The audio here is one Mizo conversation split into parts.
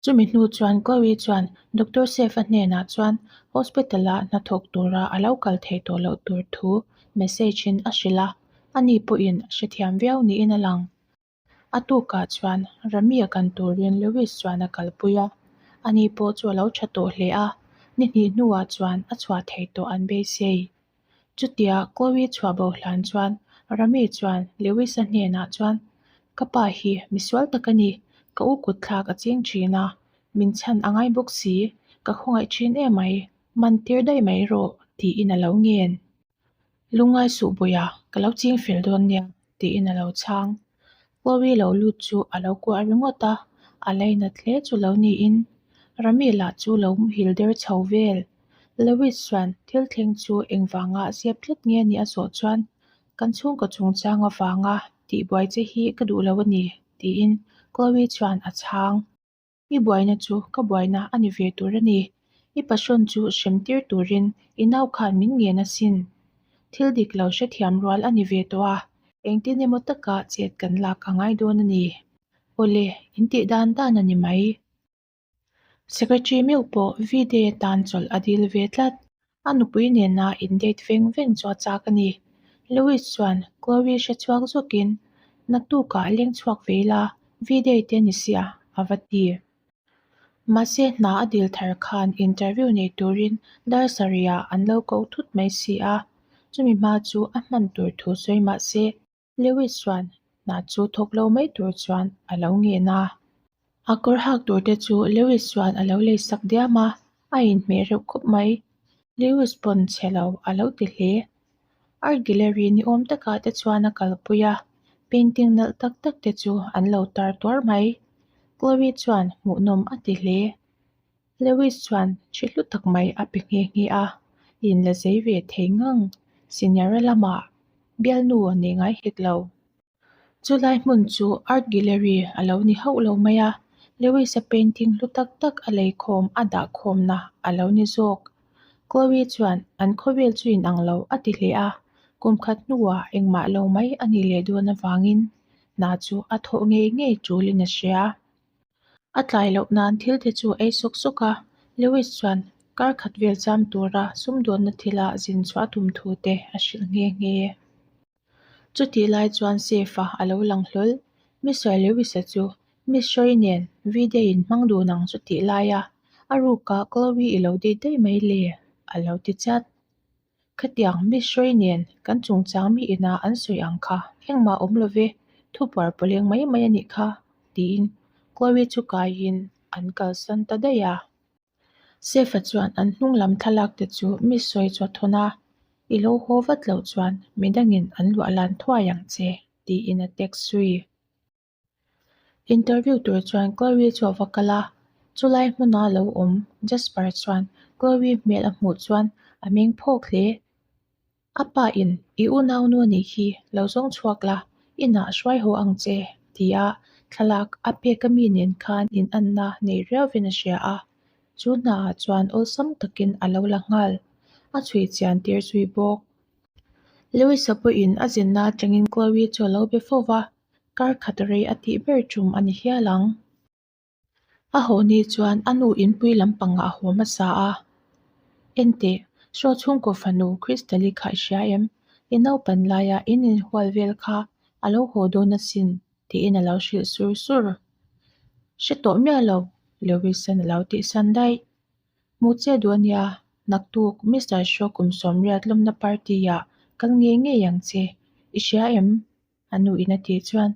Chumi hnu chuan Chloe chuan Doctor Safe-a hnenah chuan hospital-ah hnathawk tura a lo kal theih tawh loh tur thu message-in a hrilh a, ani pawhin a hrethiam viau niin a lang. A tukah chuan Rami-a kan turin Lewis chuan a kalpui a, ani pawh chu a lo tha tawh hle a, ni hnih hnuah chuan a chhuah theih tawh an beisei. Chutia Chloe chhuah bo hlan chuan Rami chuan Lewis-a hnenah chuan, Ka pa hi misual tak a ni, ka u kutthlak a ching thin a, min chhan a ngai bawk si, ka khawngaih thin emai, man tir daih mai rawh, tiin a lo ngen. Lungngai suh Bawia, ka lo ching fel dawn nia, tiin a lo chhang. Chloe lo lut chu a lo kuah ringawt a, a lainat hle chu lo niin Rami lah chu lo muhil der chho vel. Lewis chuan thil thleng chu engvanga zep tlat nge ni a zawh chuan, Kan chhungkaw chungchang avanga tihbuai che hi ka duh lo a ni, tiin Chloe chuan a chhang. I buaina chu ka buaina a ni ve tur a ni. I passion chu hrem tir turin i nau khan min ngen asin. Thil dik lo hrethiam rual a ni ve tawh a, engtin emaw taka chet kan lak a ngai dawn a ni. Awle, in tih dan dan a ni mai. Secretary meuh pawh V-day atan chawlh a dil ve tlat. A nupui nena in date veng veng chu a chak a ni. Louis chuan Chloe hre chhuak zawkin, Naktukah leng chhuak ve ila, V-day te ni sia, a va ti. Mahse hna a dil thar khan interview nei turin dar sarihah an lo ko thut mai si a, chumi hma chu a hman tur thu sawi mahse Lewis chuan hna chu thawk lo mai tur chuan a lo ngen a. A kawr hak tur te chu Lewis chuan a lo lei sak diam a, a inhmeh reuh khawp mai. Lewis pawn chhe lo a lo ti hle. Art gallery ni awm takah te chuan a kalpui a, painting nalh tak tak te chu an lo tar tuar mai. Chloe chuan hmuhnawm a ti hle. Lewis chuan thi hlu tak mai a pe nghe nghe a, inla zei ve thei ngang. Senior-a lamah bialnu a nei ngai hek lo. Chulai hmun chu art gallery a lo ni hauh lo mai a, Lewis-a painting hlu tak tak a leikhawm a dahkhawmna a lo ni zawk. Chloe chuan an khawvel chu inang lo a ti hle a, kum khat hnuah engmah lo mai a nih leh dawn avangin hna chu a thawh ngei ngei tulin a hria. A tlai loh nan thil te chu ei sawk sawk a, Lewis chuan kar khat vel cham tura sumdawnna thila zin chhuah a tum thu te a hrilh nghe nghe. Chutih lai chuan Safe-a a lo lang hlawl. Mister Lewis-a chu Miss Shirley nen V-day in hmang dun ang chutih laia a ruka Chloe i lo date daih mai le a lo ti chat. Khatiang Miss Shirley nen kan chungchang mi ina an sawi ang kha engmah awm lo ve, thu puar pawleng mai mai a nih kha tiin Chloe chu kaiin an kalsan ta daih a. Sefa chuan an hnung lam thlalak te chu mi sawi chu a thawn a, I lo haw vat loh chuan midangin an luah lan thuai ang che, tiin a text zui. Interview tur chuan Chloe chu a va kal a, chulai hmuna lo awm Jasper chuan Chloe hmel a hmuh chuan a meng phawk hle. A pa in i unaunu a nih hi lo zawng chhuak la, inah hruai haw ang che tia thlalak a pek ami nen khan in anna nei riauvin a hria a, chu hnaah chuan awlsam takin a lo la nghal, a chhui chian tir zui bawk. Lewis-a pawhin a zinna atangin Chloe chu a lo be fo va, kar khat rei a tih ber tum a ni hial ang. A haw ni chuan a nu inpui lampangah a haw hmasa a. Enteh, Shaw chhungkaw fanu Crystal-i kha i hria em? I naupan laia in inhual vel kha a lo haw dawn asin tiin a lo hrilh sur sur. Hre tawh miah lo, Lewis-a'n a lo tihsan daih. Hmuh che duh ania, naktuk Mister Shaw kum sawmriat lawmna party-ah kal ngei ngei ang che, i hria em? A nu in a tih chuan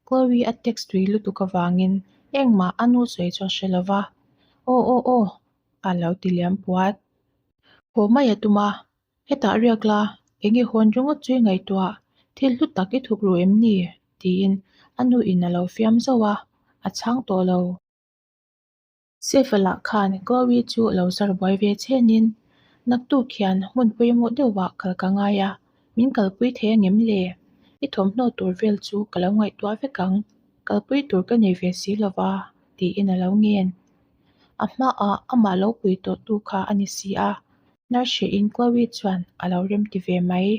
Chloe a text tui lutuk avangin engmah a nu sawi chu a hre lo va, Aw aw aw a lo ti liam puat. Haw mai a tum a, hetah riak la, eng i hawn ringawt chu i ngaihtuah, thil hlu tak i thuk ru em ni? tiin a nu in a lo fiam zauh a, a chhang tawh lo. Sefa lah khan Chloe chu lo zar buai ve chenin, Naktuk hian hmun pawimawh deuhah kal ka ngai a, min kalpui thei angem le? I thawmhnaw tur vel chu ka lo ngaihtuah vek ang, kalpui tur ka nei ve si lo va, tiin a lo ngen. A hmaah amah lo pui tawhtu kha a ni si a, Nurse-in Chloe chuan a lo remti ve mai.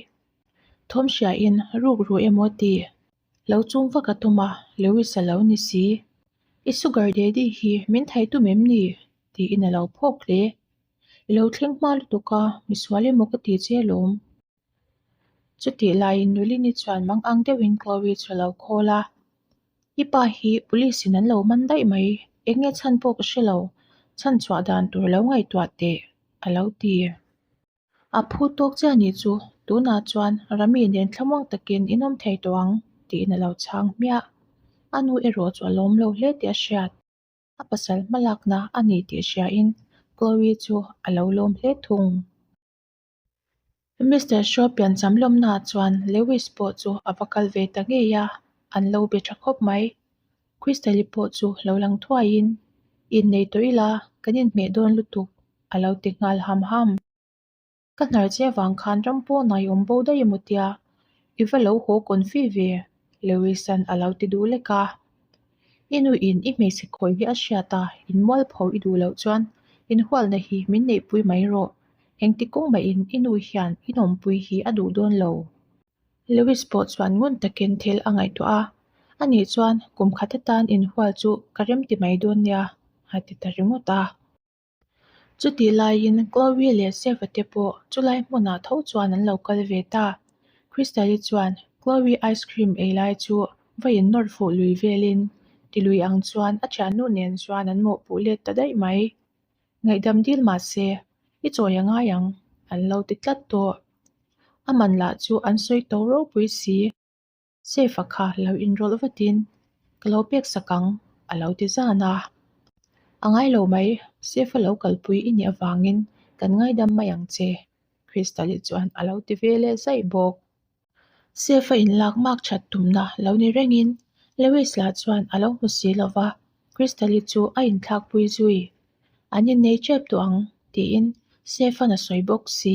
Thawm hriain ruk ru emaw ti? Lo chung vak a tum a, Lewis a lo ni si. I sugar daddy hi min thai tum em ni? tiin a lo phawk hle. I lo thleng hma lutuk a, misual emaw ka ti che alawm. Chutih laiin Nulini chuan mang ang deuhin Chloe chu a lo call a, I pa hi police in an lo man daih mai, eng nge chhan pawh ka hre lo, chhan chhuah dan tur lo ngaihtuah teh, a lo ti. A phu tawk chiah nih chu, tunah chuan Rami nen thlamuang takin in awm thei tawh ang, tiin a lo chhang hmiah. A nu erawh chu a lawm lo hle tih a hriat. A pasal hmalakna a ni tih hriain Chloe chu a lo lawm hle thung. Mister Shaw piancham lawmnaah chuan Lewis pawh chu a va kal ve ta ngei a, an lo be tha khawp mai. Crystal-i pawh chu lo lang thuaiin, Innei tawh ila, kan inhmeh dawn lutuk, a lo ti nghal ham ham. Ka hnar che vang khan ram pawnah i awm bo daih emaw tia, i va lo haw confi ve, Lewis-a'n a lo ti duh lek a. I nuin i hmeichhe khawi hi a hriat a, inmualpho i duh loh chuan inhualna hi min neihpui mai rawh. Engti kawng mahin i nu hian i nawmpui hi a duh dawn lo. Lewis pawh chuan ngun takin thil a ngaihtuah a, ani chuan kum khat atan inhual chu ka remti mai dawn nia, a ti ta ringawt a. Chutih laiin Chloe leh Seva te pawh chulai hmunah tho chuan an lo kal ve ta. Crystal-i chuan Chloe ice cream ei lai chu va innawr fuh lui velin tilui ang chuan a thiannu nen chuan an mawhpuh let ta daih mai. Ngaihdam dil mah se, i chawi a ngai ang, an lo ti tlat tawh. A man lah chu an sawi to ropui si. Safe-a kha lo inrawlh vatin, Ka lo pek sak ang, a lo ti zan a. A ngai lo mai, Safe-a lo kalpui i nih avangin kan ngaidam mai ang che, Crystal-i chuan a lo ti ve leh zaih bawk. Safe-a inlak mak that tumna lo ni rengin Lewis lah chuan a lo hmu si lo va, Crystal-i chu a inthlakpui zui. An innei tep tawh ang, tiin Safe-a'n a sawi bawk si.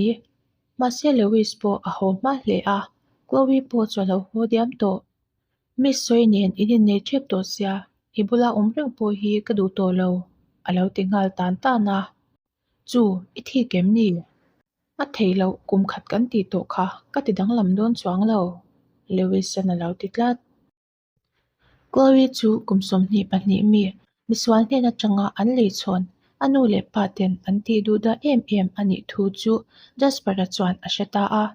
Mahse Lewis pawh a haw hma hle a, Chloe pawh chu a lo haw diam tawh. Miss sawi nen in innei tep tawh sia, i bula awm reng pawh hi ka duh tawh lo, a lo ti nghal tan tan a. Chu, i thik em ni? A theih loh kum khat kan tih tawh kha ka ti danglam dawn chuang lo, Lewis-a'n a lo ti tlat. Chloe chu kum 22 mi, misual hnen atanga an lei chhawn a nu leh pa ten an tih duh dah em em a nih thu chu Jasper-a chuan a hre ta a.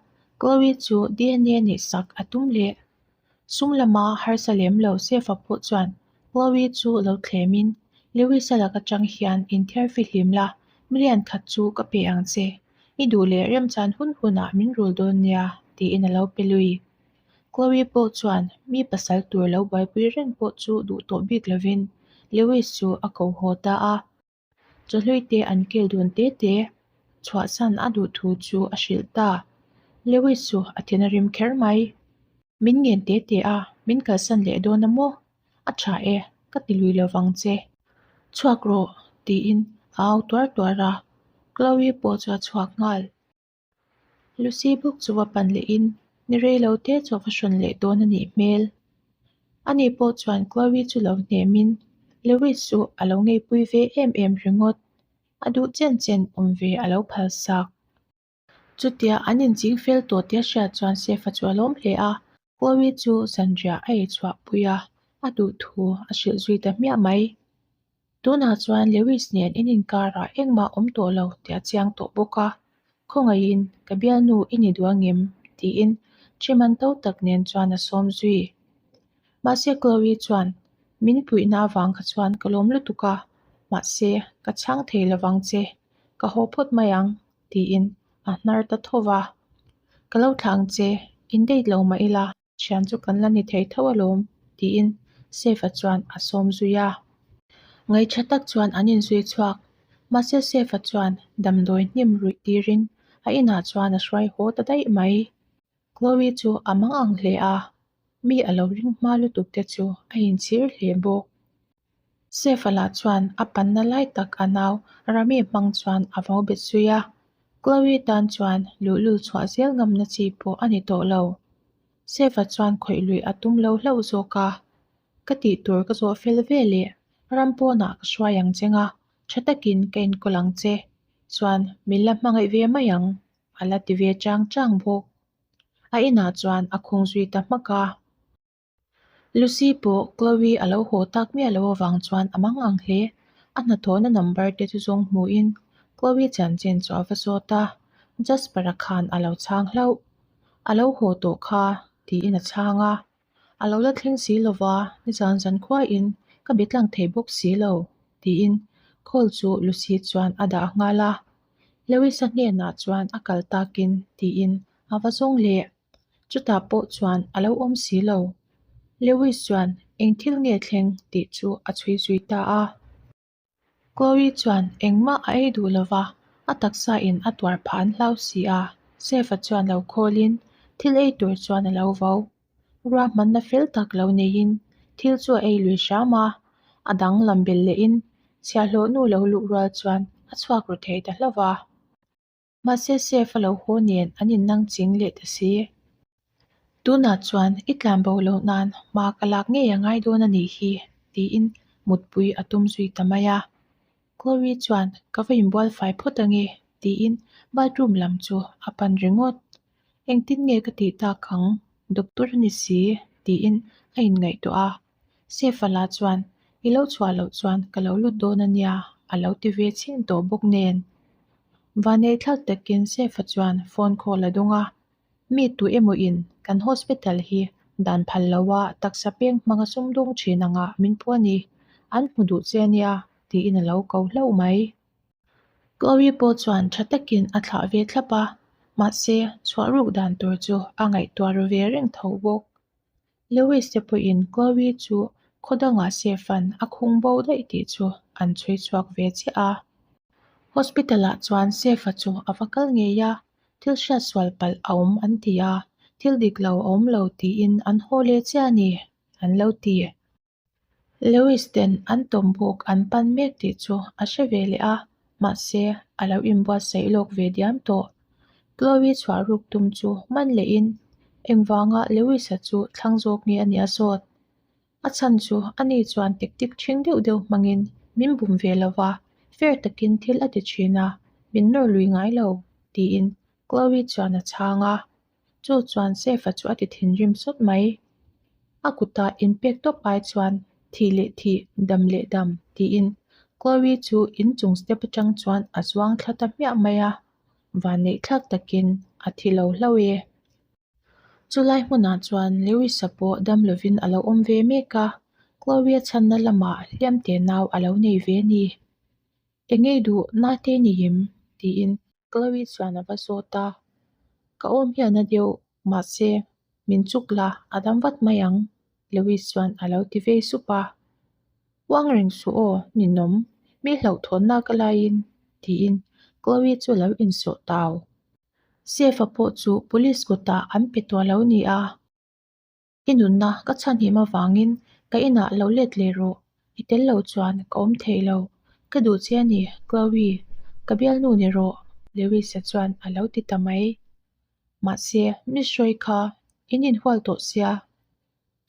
Chloe chu DNA neihsak a tum leh. Sum lama harsa lem lo Sefa pawh chuan Chloe chu lo thlemin, Lewis-a lak atang hian inthiar fihlim la, million khat chu ka pe ang che. I duh leh remchan hun hunah min rul dawn nia, tiin a lo pe lui. Chloe pawh chuan mi pasal tur lo buaipui reng pawh chu duh tawh bik lovin Lewis chu a ko haw ta a. Chawhlui te an kil dun te te chhuahsan a duh thu chu a hrilh ta. Lewis chu a thin a rim kher mai. Min ngen te te a, min kalsan leh dawn a maw? A tha e, ka ti lui lo vang che. Chhuak rawh, tiin a au tuar tuar a. Chloe pawh chu a chhuak nghal. Lucy bawk chu va pan lehin ni rei lo te chu a va hrawn leh dawn a nih hmel. Ani pawh chuan Chloe chu lo hnemin Lewis chu a lo ngeipui ve em em ringawt. A duh chen chen awm ve a lo phal sak. Chutia an inching fel tawh tia hriat chuan Sefa chu a lawm hle a, Chloe chu zanriah a ei chhuah pui a, a duh thu a hrilh zui ta hmiah mai. Tunah chuan Lewis nen in inkarah engmah awm tawh lo tih a chiang tawh bawk a, Khawngaihin ka bialnu i ni duh angem? tiin Chiman to tak nen chuan a sawm zui. Mahse Chloe chuan min puihna avang kha chuan ka lawm lutuk a, mahse ka chhang thei lovang che, ka haw phawt mai ang tiin a hnar ta tho va. Ka lo thlah ang che, in date lo mah ila. Thian chu kan la ni thei tho alawm, tiin Safe-a chuan a sawm zui a. Ngaihṭha tak chuan an inzui chhuak. Mahse Safe-a chuan damdawi hnim ruih tirin a inah chuan a hruai haw ta daih mai. Chloe chu a mang ang hle a, mi a lo ring hma lutuk te chu a inchhir hle bawk. Safe-a lah chuan a panna lai tak a nau Rami hmang chuan a vo bet zui a, Chloe tan chuan luhlul chhuah zel ngamna chi pawh a ni tawh lo. Safe-a chuan khawih luih a tum lo hlauh zawk a, Ka tih tur ka zawh fel ve leh ram pawnah ka hruai ang che nga, tha takin ka enkawl ang che, chuan min la hmangaih ve mai ang, a la ti ve chang chang bawk. A inah chuan a khung zui ta hmak a. Lucy pawh Chloe a lo haw tak miah loh avang chuan a mang ang hle. A hnathawhna number te chu zawng hmuhin Chloe chanchin chu a va zawt a, Jasper-a khan a lo chhang hlauh. A lo haw tawh kha tiin a chhang a. A lo la thleng si lo va, nizan zan khuaiin ka be tlang thei bawk si lo, tiin call chu Lucy chuan a dah nghal a. Lewis-a hnenah chuan a kal takin tiin a va zawng leh. Chutah pawh chuan a lo awm si lo. Lewis chuan eng thil nge thleng tih chu a chhui zui ta a. Chloe chuan engmah a ei duh lo va, a taksa in a tuar phah an hlau si a. Chef-a chuan lo khawlin thil ei tur chuan a lo vo. Ruahmanna fel tak lo neiin thil chu a ei lui hram a, a dang lam belh lehin chhiahhlawh nu lo luh rual chuan a chhuak ru thei ta hlauh va. Mahse Chef a lo haw nen an innang ching leh ta si. Tunah chuan i tlan bo loh nan hma ka lak ngei a ngai dawn a nih hi tiin mutpui a tum zui ta mai a. Chloe chuan ka va inbual fai phawt ange tiin bathroom lam chu a pan ringawt. Engtin nge ka tih tak ang? Doctor a ni si tiin a inngaihtuah a. Sefala chuan i lo chhuah loh chuan ka lo lut dawn a nia a lo ti ve chhin tawh bawk nen. Vanneithlak takin Sefa chuan phone call a dawng a, Mi tu emaw in kan hospital hi dan phal lo a taksa peng hmanga sumdawng thin anga min pu a ni, an hmu duh che a nia tiin a lo ko hlauh mai. Chloe pawh chuan tha takin a thlah ve thlap a, mahse chhuah ruk dan tur chu a ngaihtuah ru ve reng tho bawk. Lewis te pawhin Chloe chu khaw dangah Stefan a khung bo daih tih chu an chhui chhuak ve chiah a. Hospital ah chuan Sefa chu a va kal ngei a, thil hriat sual palh a awm an ti a, thil dik lo a awm lo tiin an haw leh chiah a ni, an lo ti. Lewis ten an tawm bawk an pan mek tih chu a hre ve leh a, mahse a lo inbuatsaih lawk ve diam tawh. Chloe chhuah ruk tum chu man lehin engvanga Lewis-a chu thlang zawk nge a nih a zawt. A chhan chu ani chuan tactic ṭhing deuh deuh hmangin min bum ve lo va, fair takin thil a ti ṭhin a, min nawr lui ngai lo, tiin Chloe chuan a chhang a. Chu chuan Sefa chu a ti thinrim sawt mai. A kuta inpek tawp ai chuan thih leh thih, dam leh dam tiin Chloe chu inchung step atang chuan a zuang thla ta hmiah mai a, vanneih thlak takin a thi lo hlauh e. Chulai hmunah chuan Lewis-a pawh dam lovin a lo awm ve mek a, Chloe-a chhanna lamah hliam te nau a lo nei ve a ni. Eng ngei duh nate ni em? tiin Chloe chuan a va zawt a, Ka awm hian a deuh, mahse min chuk la, a dam vat mai ang, Lewis chuan a lo ti vei sup a. Uang reng suh aw, ninawm, mi hlauhthawnna ka laiin, tiin Chloe chu a lo insawh tau. Chef-a pawh chu police kutah an pe tawh lo ni a. I nunna ka chhanhim avangin ka inah lo let leh rawh, i tel lo chuan ka awm thei lo. Ka duh che a ni, Chloe, ka bialnu ni rawh, Lewis-a chuan a lo ti ta mai. Mahse, Miss Hruai kha in inhual tawh sia,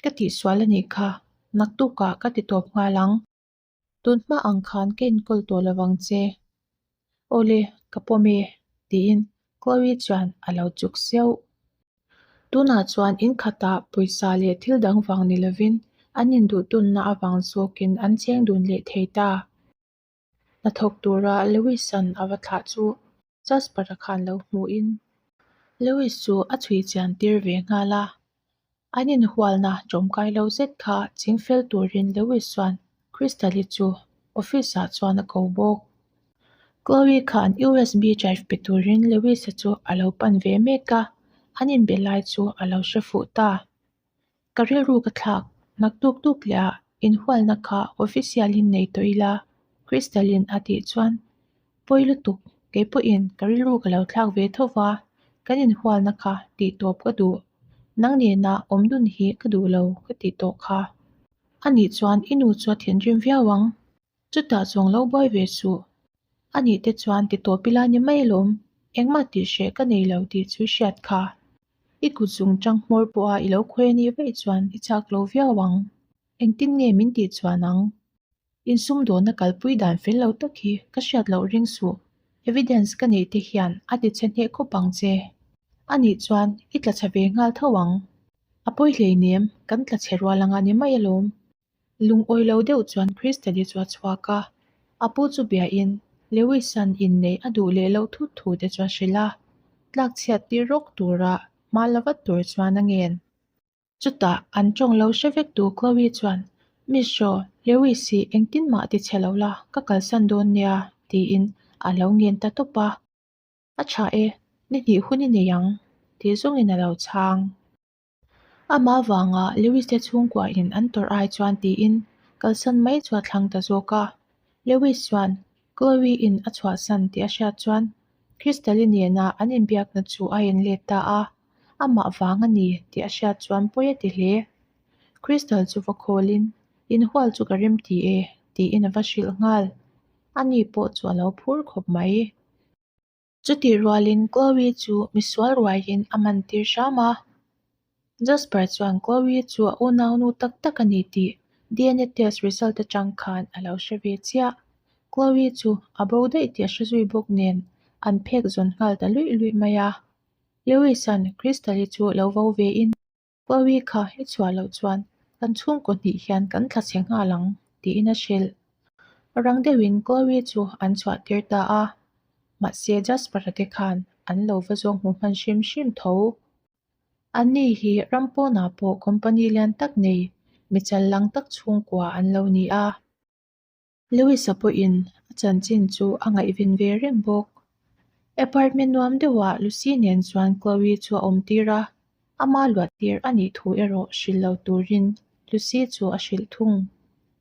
ka tihsual a nih kha, naktukah ka ti tawp nghal ang. Tun hma ang khan ka inkawl tawh lo vang che. Awle, ka pawm e, tiin Chloe chuan a lo chuk siauh. Tunah chuan in khatah pawisa leh thil dang vang ni lovin an induh tunna avang zawkin an cheng dun leh thei ta. Hnathawk tura Lewis-a'n a va thlah chu Jasper-a khan lo hmuhin Lewis chu a chhui chian tir ve nghal a. An inhualna tawmkai lo zet kha chingfel turin Lewis chuan Crystal-i chu office-ah chuan a ko bawk. Chloe khan USB drive pe turin Lewis-a chu a lo pan ve mek a, an inbe lai chu a lo hre fuh ta. Ka rilru ka thlak, naktuk tuk leh ah inhualna kha official-in nei tawh ila, Crystal-in a tih chuan Pawi lutuk, kei pawhin ka rilru ka lo thlak ve tho va, kan inhualna kha tih tawp ka duh. Nang nena awm dun hi ka duh lo ka tih tawh kha. Anih chuan i nu chu a thinrim viau ang. Chutah chuang lo buai ve suh. Anih te chuan ti tawp ila ni mai alawm, engmah tih hreh ka nei lo tih chu i hriat kha. I kut zung tang hmawr pawha i lo khawi anih vaih chuan i chak lo viau ang. Engtin nge min tih chuan ang? Insumdawnna kalpui dan fel lo tak hi ka hriat loh ring suh. Evidence ka neih te hian a ti chhe hneh khawp ang che. Anih chuan i tla chhe ve nghal tho ang. A pawi hleinem, kan tla chhe rual anga ni mai alawm. Lungawi lo deuh chuan Kristali chu a chhuak a, a pu chu biain Lewis-a'n inneih a duh leh loh thut thu te chu a hrilh a, tlak chhiat tir rawk tura hma la vat tur chuan a ngen. Chutah an tawng lo hre vek tu Chloe chuan, Miss Shaw, Lewis hi engtin mah ti chhe lo la, ka kalsan dawn nia, tiin a lo ngen ta tawp a. A tha e, ni hnih hun i nei ang, tih zawngin a lo chhang. Amah vanga Lewis te chhungkua in an tawrh ai chuan tiin kalsan mai chu a thlang ta zawk a. Lewis chuan Chloe in a chhuahsan tih a hriat chuan Crystal-i nena an inbiakna chu a en let ta a, amah vang a ni tih a hriat chuan pawi a ti hle. Crystal chu va khawlin, Inhual chu ka rem ti e tiin a va hrilh nghal. Ani pawh chu a lo phur khawp mai. Chutih rualin Chloe chu misual ruaiin a man tir hram a. Jasper chuan Chloe chu a unaunu tak tak a ni tih DNA test result atang khan a lo hre ve chiah. Chloe chu a bo daih tih a hre zui bawk nen an phek zawn nghal ta luih luih mai a. Lewis-a'n Crystal-i chu lo vo vein Chloe kha i chhuah loh chuan kan chhungkaw hnih hian kan thla chhe nghal ang tiin a hrilh. Rang deuhin Chloe chu an chhuah tir ta a, mahse Jasper-a te khan an lo va zawng hmu hman hrim hrim tho. Anni hi ram pawnah pawh company lian tak nei mi chal lang tak chhungkua an lo ni a. Lewis-a pawhin a chanchin chu a ngaihven ve reng bawk. Apartment nuam deuhah Lucy nen chuan Chloe chu a awm tir a, ama luah tir a nih thu erawh hrilh lo turin Lucy chu a hrilh thung.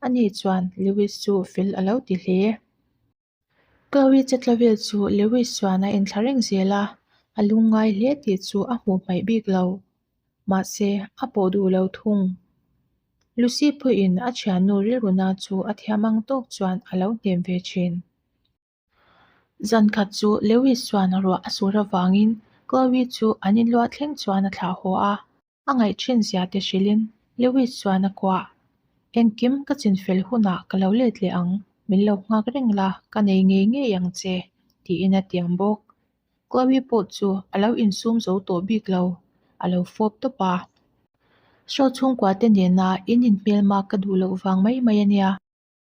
Ani chuan Lewis chu fel a lo ti hle. Chloe chetla vel chu Lewis chuan a enthla reng zel a, a lungngai hle tih chu a hmuh hmaih bik lo. Mahse, a pawh duh lo thung. Lucy pawhin a thiannu rilruna chu a thiam ang tawk chuan a lo hnem ve thin. Zan khat chu Lewis chuan ruah a sur avangin Chloe chu an inluah thleng chuan a thlah haw a, a ngaih thin zia te hrilhin Lewis chuan a kuah. Engkim ka chinfel hunah ka lo let leh ang, min lo nghak reng la, ka nei ngei ngei ang che, tiin a tiam bawk. Chloe pawh chu a lo insum zo tawh bik lo, a lo fawp tawp a. Show chhungkua te nena in inhmelma ka duh loh vang mai mai a nia.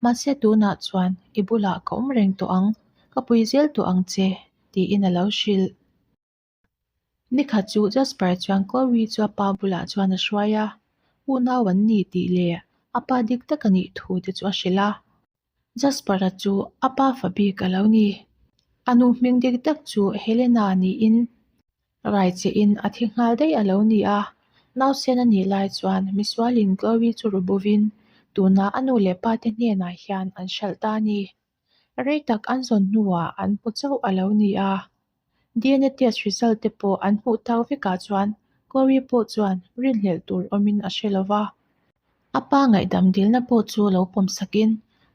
Mahse tunah chuan i bulah ka awm reng tawh ang, ka pui zel tawh ang che, tiin a lo hrilh. Nikhat chu Jasper chuan Chloe chu a pa bulah chuan a hruai a, unau an ni tih leh a pa dik tak a nih thu te chu a hrilh a. Jasper-a chu a pa fa bik a lo ni. A nu hming dik tak chu Helena niin raichehin a thi nghal daih a lo ni a. Nausen a nih lai chuan misualin Chloe chu ru bovin tuna a nu leh pa te hnenah hian an hralh ta a ni. Rei tak an zawn hnuah an hmu chauh a lo ni a. DNA test result te pawh an hmuh tak vekah chuan Chloe pawh chuan rinhlelh tur awmin a hre lo va. A pa ngaihdam dilna pawh chu lo pawm sakin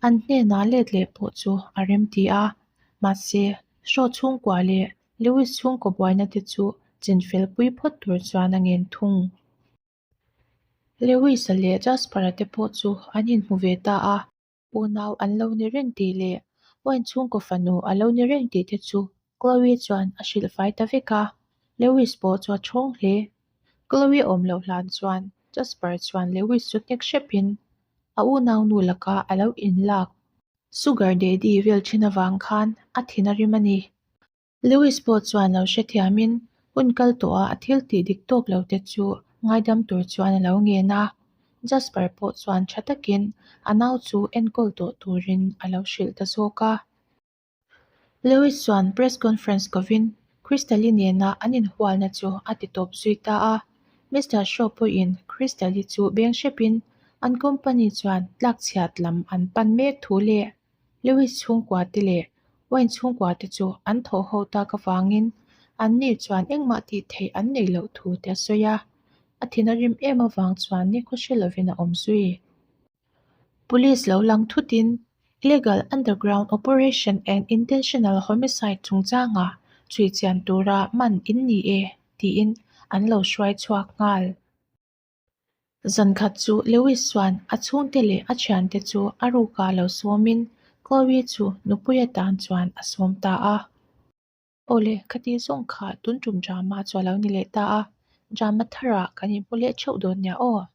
an hnenah let leh pawh chu a remti a. Mahse, Shaw chhungkua leh Lewis chhungkaw buaina te chu chinfel pui phawt tur chuan a ngen thung. Lewis-a leh Jasper-a te pawh chu an inhmu ve ta a. Unau an lo ni reng tih leh Wayne chhungkaw fanu a lo ni reng tih te chu Chloe chuan a hrilh fai ta vek a, Lewis pawh chu a chhawng hle. Chloe awm loh hlan chuan Jasper chuan Lewis chu hnek hrepin a unau nu laka a lo inlak Sugar Daddy vel thin avang khan a thin a rim a ni. Lewis pawh chuan lo hrethiamin hun kal tawha a thil tih dik tawk lo te chu ngaidam tur chuan a lo ngen a. Jasper pawh chuan tha takin a nau chu enkawl tawh turin a lo hrilh ta zawk a. Lewis chuan press conference kovin Crystal-i nena an inhualna chu a ti tawp zui ta a. Mister Shaw pawhin Crystal-i chu beng hrepin an company chuan tlakchhiat lam an pan mek thu leh Lewis chhungkua te leh Wayne chhungkua te chu an thawh ho tak avangin anni chuan engmah tih theih an neih loh thu te a sawi a, a thin a rim em avang chuan nikhaw hre lovin a awm zui. Police lo lang thutin Illegal Underground Operation and Intentional Homicide chungchanga chhui chian tura man in ni e tiin an lo hruai chhuak nghal. Zan khat chu Lewis chuan a chhungte leh a thiante chu a ruka lo sawmin Chloe chu nupui atan chuan a sawm ta a. Awle, khati zawng kha tun tum drama chu a lo ni leh ta a. Drama tharah kan inhmu leh theuh dawn nia aw.